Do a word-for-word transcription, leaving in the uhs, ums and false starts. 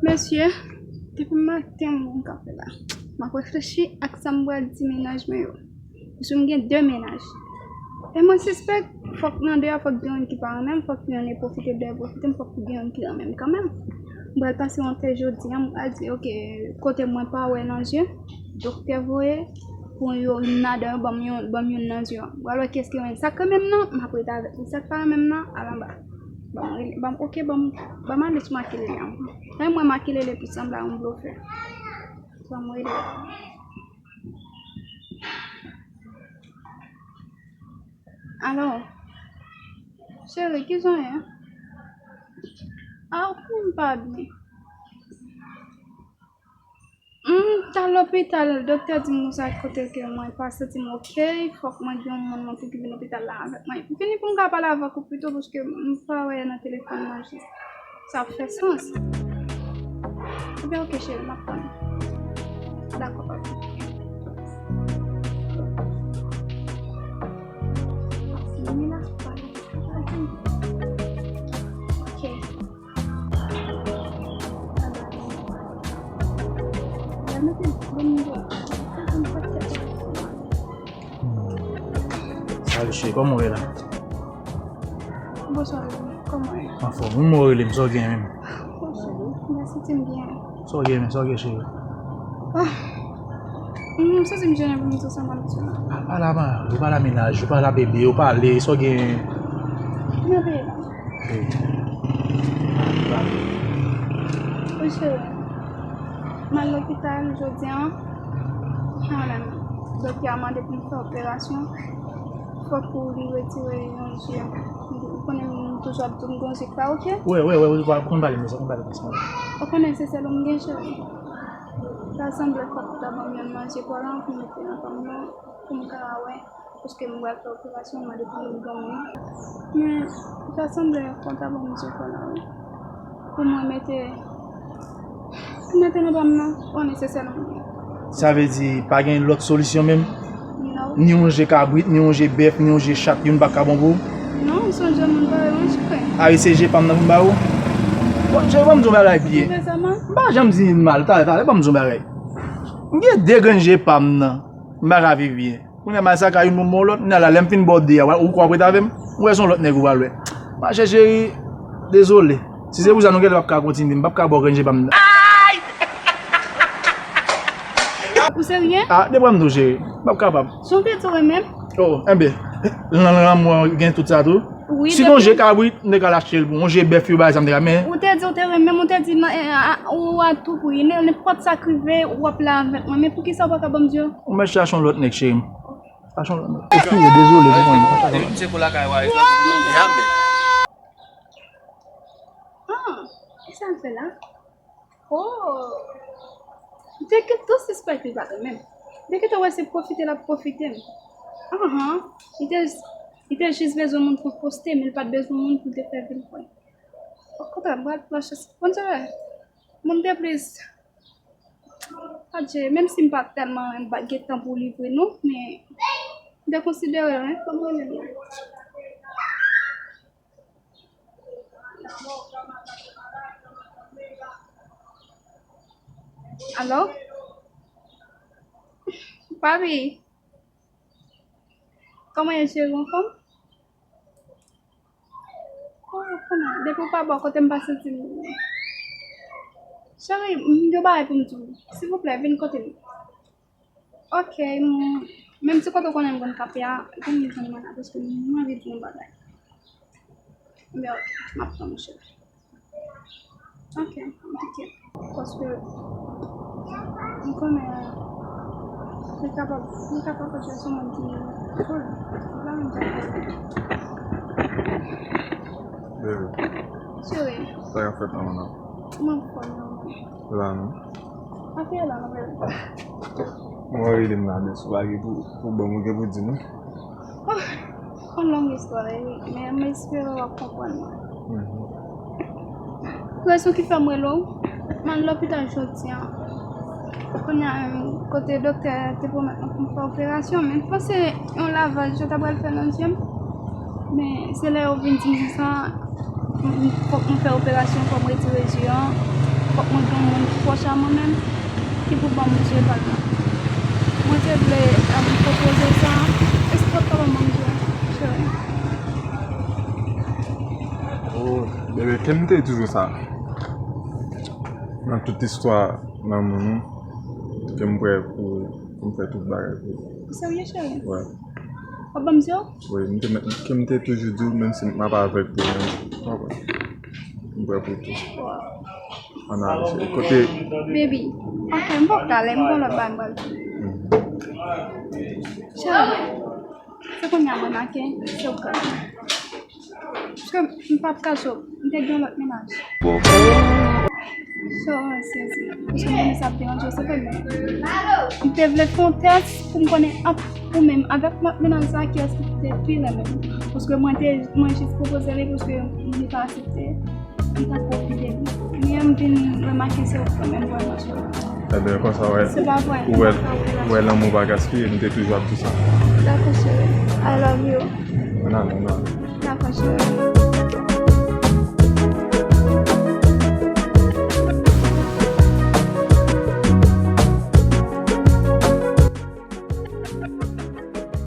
Mesye, depi maten m kanpe la. M ap reflechi ak sa m pral di mennaj mwen yo. Paske m gen de mennaj. E mwen sispèk, fòk nan de a, fòk gen youn ki pa renmen m, fòk gen youn pwofite de pwofite m, fòk gen youn ki renmen m kanmenm. M pral pase yon tès jodi a, m pral di, oke, kote mwen pa wè nan je, doktè voye pou yo youn ladan yo ban m youn, ban m youn nan je yo. M pral wè kiyès ki renmen m. Sa k renmen m nan, m ap rete avèk li. Sa k pa renmen m nan, al anba. Ban m rele, ban m, oke, ban m, ban m ale sou makelele a. Lè m wè makelele pi sanble a yon blofè. Ban m rele. Alo? Cheri, kijan w ye? A, m pa byen. M t al lopital, doktè di m konsa kote ke mwen pa santi m oke, fòk mwen gen yon moun mwen pou ki vin lopital la avèk mwen. Vini pou m ka pale avèk ou pito, paske m pa wè nan telefòn nan jis. Sa ap fè sans. Ebyen, oke, cheri, m ap tann. Dakò, papi. Vini la, pale. Oke. Salut cheri, kòman w ye la? Bonswa, Remy. Kòman w ye? Anfòm wi, m wè w rele m, sa w gen menm? Bonswa, m santi m byen. Sa w gen menm, sa w gen cheri? Ah. M santi m jennen pou m di w sa m ap di w la. Pa pale a mari w, pale a mennaj ou, pale a bebe, ou pale, sa w gen? M ap peye la. Wi. Wi, cheri. M al lopital jodi a. Kanmenm, doktè a mande pou m fè operasyon. Fòk pou li retire yon je. Ou konnen m toujou ap di w m gen yon je ki pa oke. Wè, wè, wè, wè, ou konn pale m de sa, ou konn pale m de sa. Ou konnen se sèl ou m gen, cheri. Sa sanble fòk ou ta ban m youn nan je pa w la pou m mete nan pa m nan, pou m ka wè. Paske m pral fè operasyon, mande pou moun granmoun. Men, sa sanble fò w ta ban m je pa w la, wi. Pou mwen mete, pou mete nan pa m nan, ou konnen se sèl ou m gen. Sa vle di, pa gen lòt solisyon menm? Non. Ni yon je kabrit, ni yon je bèf, ni yon je chat, youn pa ka bon pou ou? Non, m sonje moun parèy mwen, cheri. A, se je pa m nan pou m ba ou? Bon, cheri, ban m di yon bagay byen. Ou fè sa mal? M pa janm di mal, talè, talè, ban m di yon bagay. M gen de grenn je pa m nan. M pa ka viv byen. Kounye a m al sa kay youn pou m ba w lòt. Kounye a la, lè m fin ba w de a, ou kwè w ap ret avè m? Ou wè se yon lòt nèg ou pral wè. Machè cheri, dezole. Si se pou sa nou genlè p ap ka kontinye, m p ap ka ba w grenn je pa m nan. Ou serye? A, depi m di w cheri, m p ap kapab. Si w te di w renmen m? O, enben, nan lanmou an gen tout sa tou. Wi, si gen yon je kabrit, m te ka al achte l pou ou. Yon je bèf yo bagay sa m te ka, men. Ou te di w te renmen m, ou te di nan, e, a, ou a tou pri. Nenpòt sa k rive, w ap la avèk mwen. Men poukisa w pa ka ban m di yo? Ou mèt chache yon lòt nèg, cheri m. Chache yon lòt nèg. Eskize, dezole pou mwen. Depi m se kou lakay w a, e sa pou mwen. Jamè. Ah, e sa l fè la? Oh! M te gentan sispèk li pa renmen m. M te gentan wè se pwofite l ap pwofite m. Anhan. Li te, li te jis bezwen moun pou l poste, men li pa t bezwen moun pou l te fè vi l kwè. Okontrè, m pral pran chans. Bonjou. Moun de plis. Adje, menm si m pa t tèlman renmen, m pa t gen tan pou li vre non, men m te konsidere l, wi, kòm rele l la. Alo? Papi? Kòman ye, cheri, w anfòm? Oh, kòman? Depi w pa bò kote m pa santi m. Cheri, m gen bagay pou m di w. Silvouplè, vin kote m. Ok, m, menm ti kote w konnen m konn kanpe a, vin jwenn mwen la, paske m anvi di w yon bagay. Ebyen, ok, m ap tann ou, cheri. Ok, m kite. Paske m konnen li kapab, li kapab fè sou moun ki fou. Li pa menm jan fè. Bebe. Cheri. Sa k ap fèt nan mwen nan? Mwen fò nan mwen. La non. Afe la non, bebe. Mwen rele m la, men si w pa gen pou, pou ban m, ou gen pou di m wi. Oh, yon long istwa, wi, men m espere w ap konprann mwen. Mhm. Rezon ki fè m rele w, m al lopital jodi a. Kounye a, kote doktè te pwomèt mwen pou m fè operasyon, men m panse yon lavaj yo ta pral fè nan je m. Men se lè yo vin di m konsa, m, m, fòk m fè operasyon, fò m retire je an. Fòk mwen gen yon moun pwòch a mwen menm ki pou ban m zye pa l la. Mwen te vle, um, pwopoze sa. Èske w ap ka ban mwen zye, cheri? Oh, bebe, ke m te toujou sa. Nan tout istwa lanmou nou, ke m prè pou, pou m fè tout bagay pou ou. Ou serye, cheri? Wè. W ap ban m zye w? Wi, m te, ke m te toujou di w, menm si m ap avèg pou mwen, w konprann? M prè pou tou. Ann ale, cheri. Kote? Baby, ok, m poko ale, m gon lòt bagay m pral di. Cheri, se kounye a mwen make, se ou k ap. Paske m p ap kache w, m te gen yon lòt mennaj. So, sezi. Paske m konnen sa ap deranje w, se vrè, men m te vle fè yon tès pou m konnen ant ou menm avèk lòt mennaj sa, kiyès ki te pi renmen m. Paske mwen te, mwen jis pwopoze li, paske li pa aksepte. M t ap pwofite li. Men m vin remake se ou k renmen m vrèman, cheri. Ebyen, konsa, wè. Se pa vre. Ou wè, ou wè lanmou pa gaspiye, m te toujou ap di sa. Dakò, cheri. I love you. Ann ale, ann ale. Dakò, cheri.